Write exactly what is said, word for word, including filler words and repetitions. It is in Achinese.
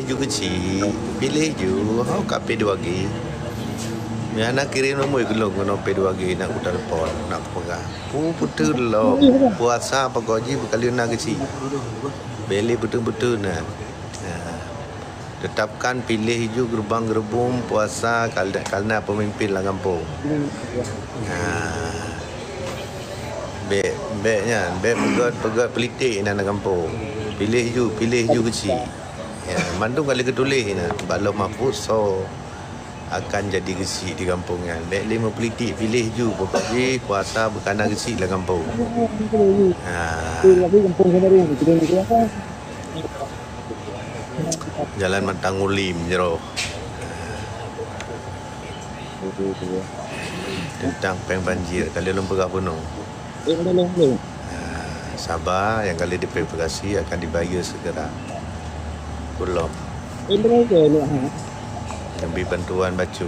Ju keuchik, piléh ju, ho ka P dua G. Nyang na kirém nomor keu lôn keunoe P dua G, nak kutelepon, nak kupeugah. Pu-, peuteuet lom, puasa pokok jih beukalon na keuchik. Bèk lé beutôi-beutôi na. Ha. Tetapkan piléh ju gerbang gerbong puasa kal-, karena pemimpin lam gampông. Ha. Bèk, bèk nyan, bèk peugöt-peugöt politik inan lam gampông. Piléh ju, piléh ju keuchik. Ya, mandum ka lheueh geutuléh inan bak Lauh Mahfuz soe akan jadi geuchik di gampông nyan. Bèk lé meupolitik, piléh ju, pokok jih puasa beukana geuchik lam gampông. Ha. Jalan Mantang Ulim jroh. Teuntang péng banjir, ka lheueh lôn peugah bunoe. Ah, saba, nyang ka lheueh diverifikasi akan dibayeue segera. Kulom. Neubi bantuan bacut.